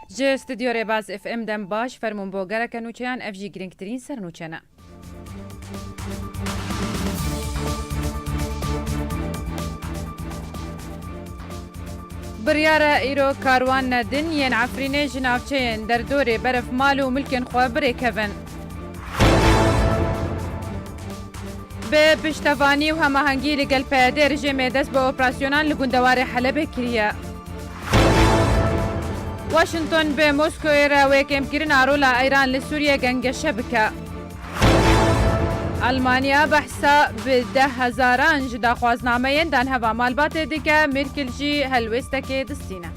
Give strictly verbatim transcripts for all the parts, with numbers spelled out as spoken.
Ji Stûdyo Rêbaz F M dem baş, fermûn bo gereke nûçeyan, ev jî girîngtirîn sernûçe ne. Biryar e îro karwan ne din yên Efrînê ji navçeyên derdorê berf mal û milkên xwe birêkevin. Bi piştevanî û hemahengî li gel P Y D rejîmê dest bi operasyonan li gundewarê Helebê kiriye. Washington bi Moskoyê re wê kêmkirina rola Îran li Sûriyê gengeşe bike. Almanya behsa bi deh hezaran ji daxwaznameyên danheva malbatê dike, Merkel jî helwêstekê distîne.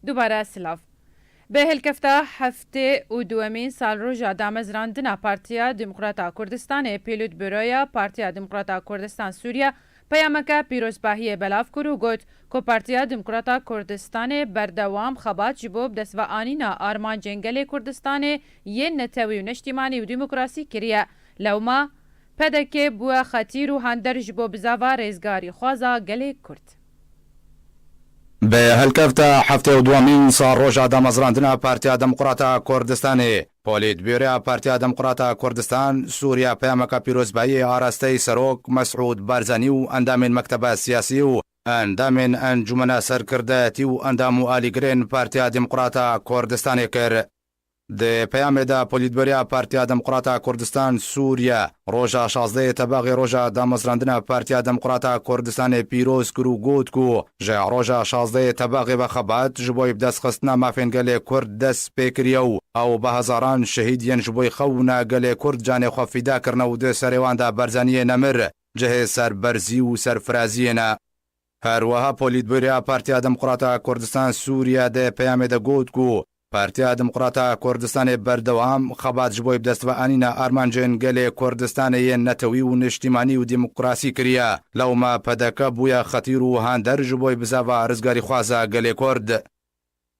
Dubare silav. Bi hilkefta heftê û duwemîn salroja damezrandina Partiya Demokrata Kurdistanê, Polîtbüroya Partiya Demokrata Kurdistan Sûriye peyameke pîrozbahiyê belav kir û got ku Partiya Demokrata Kurdistanê berdewam xebat ji bo bi dest ve anîna armancên gelê Kurdistanê yên netewî û neştîmanî û demokrasî kiriye. Lewma P D K bûye xetîr û hander ji bo bizava rêzgarîxwaza gelê Kurd. Bi helkefta heftê û duwemîn salroja damezrandina Partiya Demokrata Kurdistanê, Polîtbüroya Partiya Demokrata Kurdistan Sûriye peyameke pîrozbahiyê arasteyî Serok Mesûd Barzanî û endamên mekteba siyasî û endamên Encûmena Serkirdeyetî û endam û alîgirên Partiya Demokrata Kurdistanê kir. Di peyamê de Polîtbüroya Partiya Demokrata Kurdistan Sûriye roja şazdehê Tebaxê roja damezrandina Partiya Demokrata Kurdistanê pîroz kir û got ku ji roja şazdehê Tebaxê ve xebat ji bo bi destxistina mafên gelê Kurd dest pê kiriye û ew bi hezaran şehîd yên ji bo xewna gelê Kurd canê xwe fîda kirine û di serê wan de Barzaniyê nemir cihê serberzî û serfiraziyê ne. Her wiha Polîtbüroya Partiya Demokrata Kurdistan Sûriye di peyamê de got ku Partiya Demokrata Kurdistanê berdewam xebat ji bo bi dest ve anîna armancên gelê Kurdistanê yên netewî û niştîmanî û demokrasî kiriye. Lewma P D K bûye xetîr û hander ji bo bizava rizgarîxwaza gelê Kurd.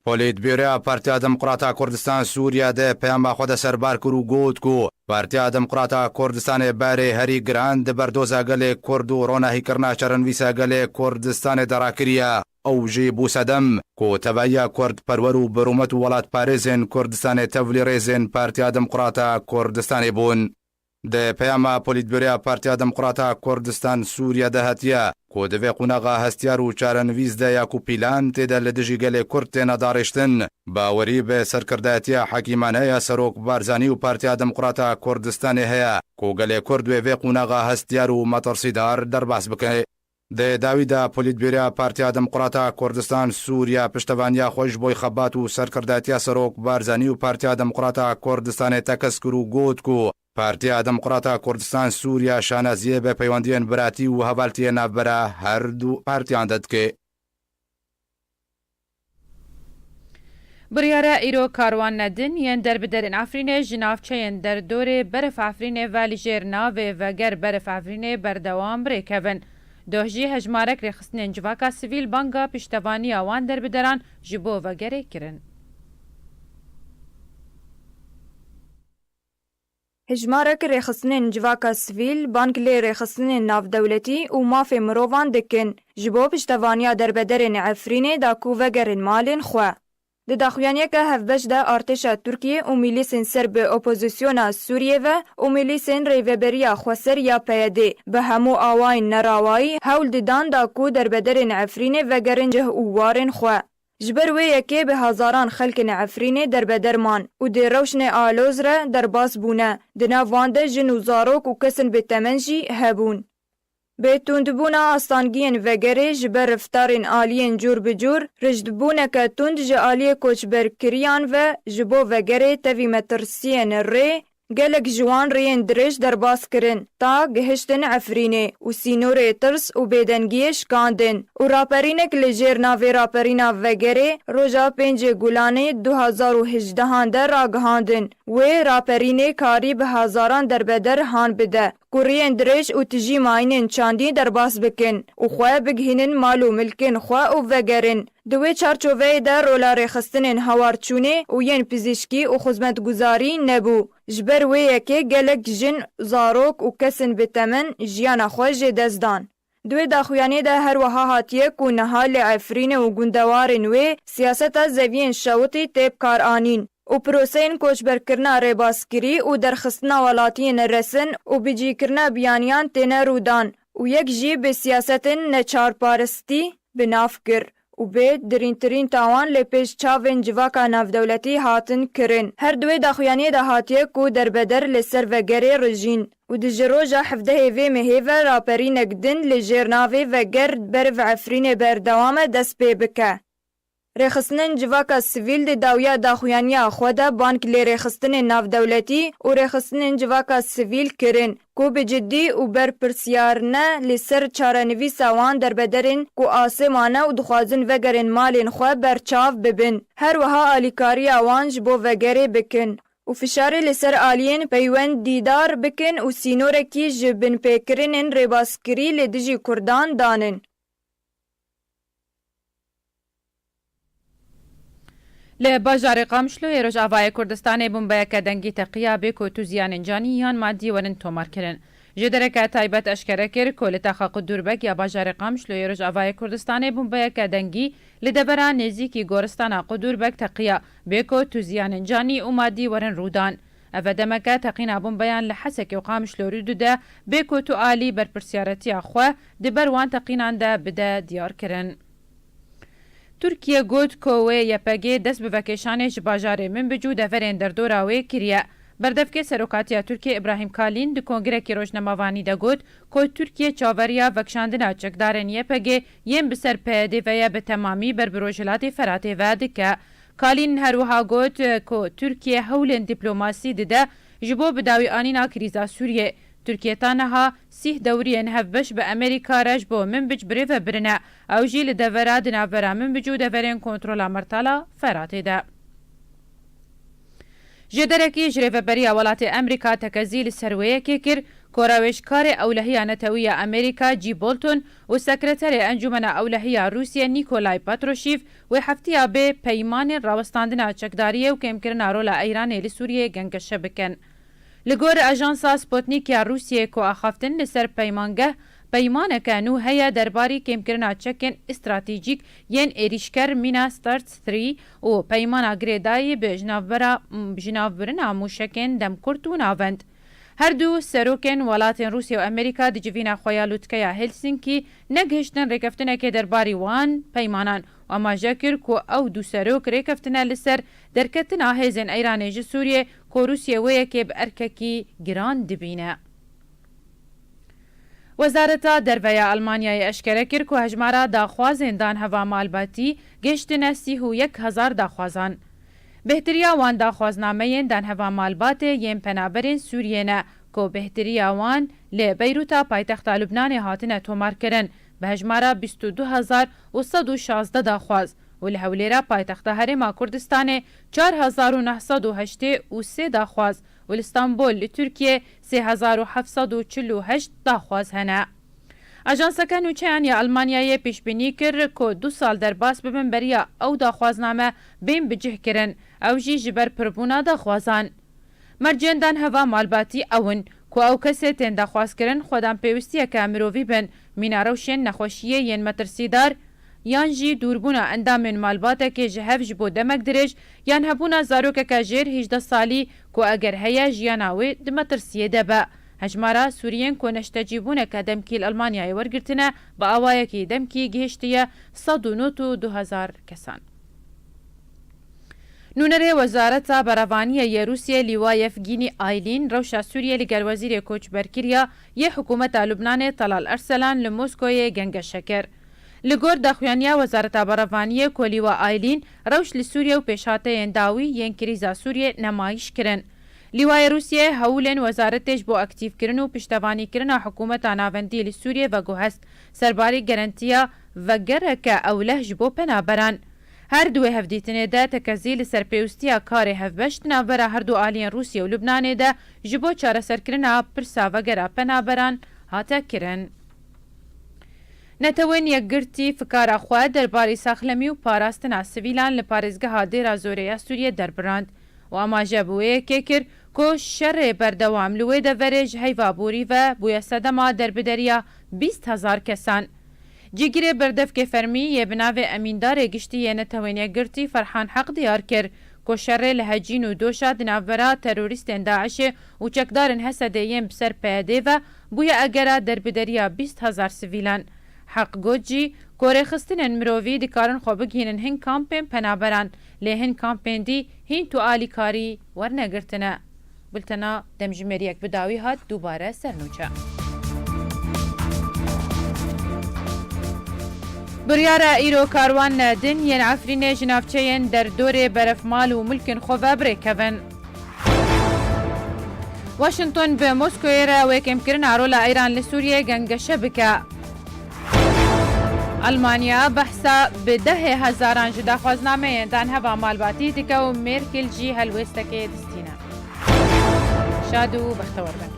Polîtbüroya Partiya Demokrata Kurdistan Sûriye di peyama xwe de serbar kir û got ku Partiya Demokrata Kurdistanê berê herî giran di berdoza gelê Kurd û ronahîkirina çarenivîsa gelê Kurdistanê de rakiriye. Ew jî bû sedem ku tevahiya Kurdperwer û birûmet û welatparêzên Kurdistanê tevlî rêzên Partiya Demokrata Kurdistanê bûn. Di peyama Polîtbüroya Partiya Demokrata Kurdistan Sûriye de hatiye ku di vê qonaxa hestiyar û çarenivîs de ya ku pîlan tê de li dijî gelê Kurd têne darêştin, bawerî bi serkirdayetiya hekîmane ya Serok Barzanî û Partiya Demokrata Kurdistanê heye ku gelê Kurd wê vê qonaxa hestiyar û metirsîdar derbas bike. Di dawî de Polîtbüroya Partiya Demokrata Kurdistan Sûriye piştevaniya xwe ji bo xebat û serkirdayetiya Serok Barzanî û Partiya Demokrata Kurdistanê tekez kir û got ku Partiya Demokrata Kurdistan Sûriye şanaziyê bi peywendiyên biratî û hevaltiyê navbera her du partiyan de dike. Biryar e îro karwan ne din yên derbiderên Efrînê ji navçeyên derdorê berf Efrînê ve li jêr navê Veger Berf Efrînê berdewam birêkevin. Doh jî hejmarek rêxistinên civaka sivîl banga piştevaniya wan derbideran ji bo Vegerê kirin. Hejmarek rêxistinên civaka sivîl bang lê rêxistinên navdewletî û mafê mirovan dikin ji bo piştevaniya derbederên Efrînê da ku vegerin malên xwe. Di daxuyaniyeke hevbeş de artêşa Tirkiyê û milîsên ser bi opozisyona Sûriyê ve û milîsên Rêveberiya Xweser ya P Y D bi hemû awayên nerawayî hewl didan da ku derbederên Efrînê vegerin cih û warên xwe. Ji ber wê yekê bi hezaran xelkên Efrînê derbeder man û di rewşnê aloz re derbas bûne. Di nav wan de jin û zarok û kesên bi temen jî hebûn. Bi tundbûna astangiyên vegerê ji ber reftarên aliyên cûr bi cûr, rijdbûneke tund ji aliyê koçberkiriyan ve ji bo vegerê tevî metirsiyên rê, gelek ji wan rêyên dirêj derbas kirin, ta gihiştin Efrînê û sînorê tirs û bêdengiyê şikandin û raperînek li jêr navê Raperîna Vegerê roja pêncê Gulanê du hazar û hejdehan de ragihandin. Wê raperînê karî bi hezaran derbeder han bide. ku riyên dirêj û tijî mayînên çandî derbas bikin û xwe bigihînin mal û milkên xwe û vegerin. Di wê çarçoveyê de rola rêxistinên hawarçûnê û yên pizîşkî û xizmetguzarî nebû. Ji ber wê yekê gelek jin, zarok û kesên bi temen jiyana xwe jê dest dan. Di wê daxuyaniyê de her wiha hatiye ku niha li Efrînê û gundewarên wê siyaseta zeviyên şewitî tê bikaranîn û proseyên koçberkirina rêbaskirî û derxistina welatiyên resin û bicîkirina biyaniyan têne rûdan û yek jî bi siyasetên neçarparistî bi nav kir û bê dirîntirîn tawan lê pêş çavên civaka navdewletî hatin kirin. Her di wê daxuyaniyê de hatiye ku derbeder li ser vegerê rijîn û di ji roja hevdehê vê mehê ve raperînek din li jêr navê veger ber bi Efrînê berdewam e dest pê bike. Rêxistinên civaka sivîl di dawiya daxuyaniya xwe de bang lê rêxistinên navdewletî û rêxistinên civaka sivîl kirin ku bi cidî û berpirsiyarine li ser çarenivîsa wan derbederên ku asê mane û dixwazin vegerin malên xwe berçav bibin. Her wiha alîkariya wan ji bo vegerê bikin û fişarê li ser aliyên peywendîdar bikin û sînorekî ji binpêkirinên rêbaskirî li dijî Kurdan danin. Li bajarê Qamişlo yê Rojavayê Kurdistanê bombeyeke dengî teqiya bê ku tu ziyanên canî yan madî werin tomarkirin. Ji dereke taybet eşkere kir ku li taxa Qudûrbek ya bajarê Qamişlo yê Rojavayê Kurdistanê bombeyeke dengî li devera nêzîkî goristana Qudûrbek teqiya bê ku tu ziyanên canî û madî werin rûdan. Ev e demeke teqîna bombeyan li Hesekê û Qamişlo rû dide, bê ku tu alî berpirsiyaretiya xwe di ber wan teqînan de bide diyarkirin. Tirkiye got ku wê Y P G dest bi vekêşanê ji bajarê Minbic û deverên derdora wê kiriye. Berdevkê Serokatiya Tirkiye Îbrahîm Kalîn di kongirekî rojnamevanî de got ku Tirkiye çaveriya vekişandina çekdarên Y P G yên bi ser P Y D ve ye bi temamî ber bi Rojhilatê Feratê ve dike. Kalîn her wiha got ku Tirkiye hewlên dîplomasî dide ji bo bi dawî anîna krîza Sûriyê. Tirkiye ta niha sîh dewriyên hevbeş bi Amerîka re ji bo Minbic birêve birine. Ew jî li devera di navbera Minbic û deverên kontrola Mertala Feratê de. Jêderekî ji Rêveberiya Welatê Amerîka tekezî li ser wê yekê kir ku rawêjkarê ewlehiya netewî ya Amerîka G Bolton û sekreterê Encûmena Ewlehî ya Rûsye Nîkolay Patrûşîv wê heftiya bê peymanên rawestandina çekdariyê û kêmkirina rola Îranê li Sûriyeyê gengeşe bikin. Li gor ajansa Sputnik ya Rûsiyê ku axaftin li ser peymangeh, peymaneke nû heye derbarî kêmkirina çekên stratejîk yên êrîşker mîna Stars three û peymana girêdayî bi jinavbera-, jinavbirina mûşekên demkurt û navend. Her du serokên welatên Rûsya û Amerîka di civîna xwe ya lûtkeya Helsinkî negihiştin rêkeftinekê derbarî wan peymanan û amaje kir ku ew du serok rêkeftine li ser derketina hêzên Îranê ji Sûriyê ku Rûsya wê yekê bi erkekî giran dibîne. Wezareta Derve ya Almanyayê eşkere kir ku hejmara daxwazên danheva malbatî gihiştine sîh û yek hezar daxwazan. Bêhtiriya wan daxwaznameyên danheva malbatê yên penaberên Sûriyê ne ku bêhtiriya wan li Beyrûta paytexta Lubnanê hatine tomarkirin, bi hejmara bîst û du hezar û sed û şazdeh daxwaz û li Hewlêra paytexta Herêma Kurdistanê çar hezar û neh sed û heştê û sê daxwaz û li Stenbol li Tirkiyê sê hezar û heft sed û çil û heşt daxwaz hene. Ajanseke nûçeyan ya Almanyayê pêşbînî kir ku du sal derbas bibin beriya ew daxwazname bên bicihkirin, ew jî ji ber pirbûna daxwazan. Mercên danheva malbatî ew in ku ew kesê tên daxwazkirin xwedan pêwistiyeke mirovî bin, mîna rewşên nexweşiyê yên metirsîdar, yan jî dûrbûna endamên malbatekê ji hev ji bo demek dirêj, yan hebûna zarokeke jêr hêjdeh salî ku eger heye jiyana wê di metirsiyê de be. Hejmara Sûriyên ku neştecîbûneke demkî li Almanyayê wergirtine bi awayekî demkî gihiştiye sed û nod û du hezar kesan. Nûnerê Wezareta Berevaniyê yê Rûsiyê Lîwa Yevgînî Aylîn rewşa Sûriyê li gel Wezîrê Koçberkiriya yê Hikûmeta Lubnanê Talal Erselan li Moskoyê gengeşe kir. Li gor daxuyaniya Wezareta Berevaniyê ku Lîwa Aylîn rewş li Sûriye û pêşhateyên dawî yên krîza Sûriyê nemayîş kirin. Lîwayê Rûsiyê hewlên wezaretê ji bo aktîfkirin û piştevanîkirina hikûmeta navendî li Sûriyê veguhest, serbarî gerentiya vegereke ewleh ji bo penaberan. Her du wê hevdîtinê de tekezî li ser pêwistiya karê hevbeş di navbera her du aliyên Rûsya û Lubnanê de ji bo çareserkirina pirsa vegera penaberan hate kirin. Netewên Yekgirtî fikara xwe derbarî saxlemî û parastina sivîlan li parêzgeha Dêra Zorê ya Sûriyê derbirand û amaje bi wê yekê kir ku şerê berdewam li wê deverê ji heyva borî ve bûye sedema derbideriya bîst hezar kesan. Cîgirê berdevkê fermî yê bi navê Emîndarê Giştî yê Netewên Yekgirtî Ferhan Heq diyar kir ku şerê li Hecîn û Doşa di navbera terorîstên DAIŞê û çekdarên HSDê yên bi ser PYDê ve bûye egera derbideriya bîst hezar sivîlan. Heq got jî ku rêxistinên mirovî dikarin xwe bigihînin hin kampên penaberan, lê hin kampên dî hîn tu alîkarî wernegirtine. Bultena demjimêriyek bi dawî hat dubare ser nûçe. Biryara îro karwan din yên Efrînê ji navçeyên derdorê berevmal û milkên xwe ve birêkevin. Washington bi Moskoyê re wê kêmkirina rola Îran li Sûriyê gengeşe bike. Almanya behsa bi dehê hezaran ji daxwaznameyên danheva malbatî dike û Merkel jî helwêstekê distîne. Şad û bextewar bin.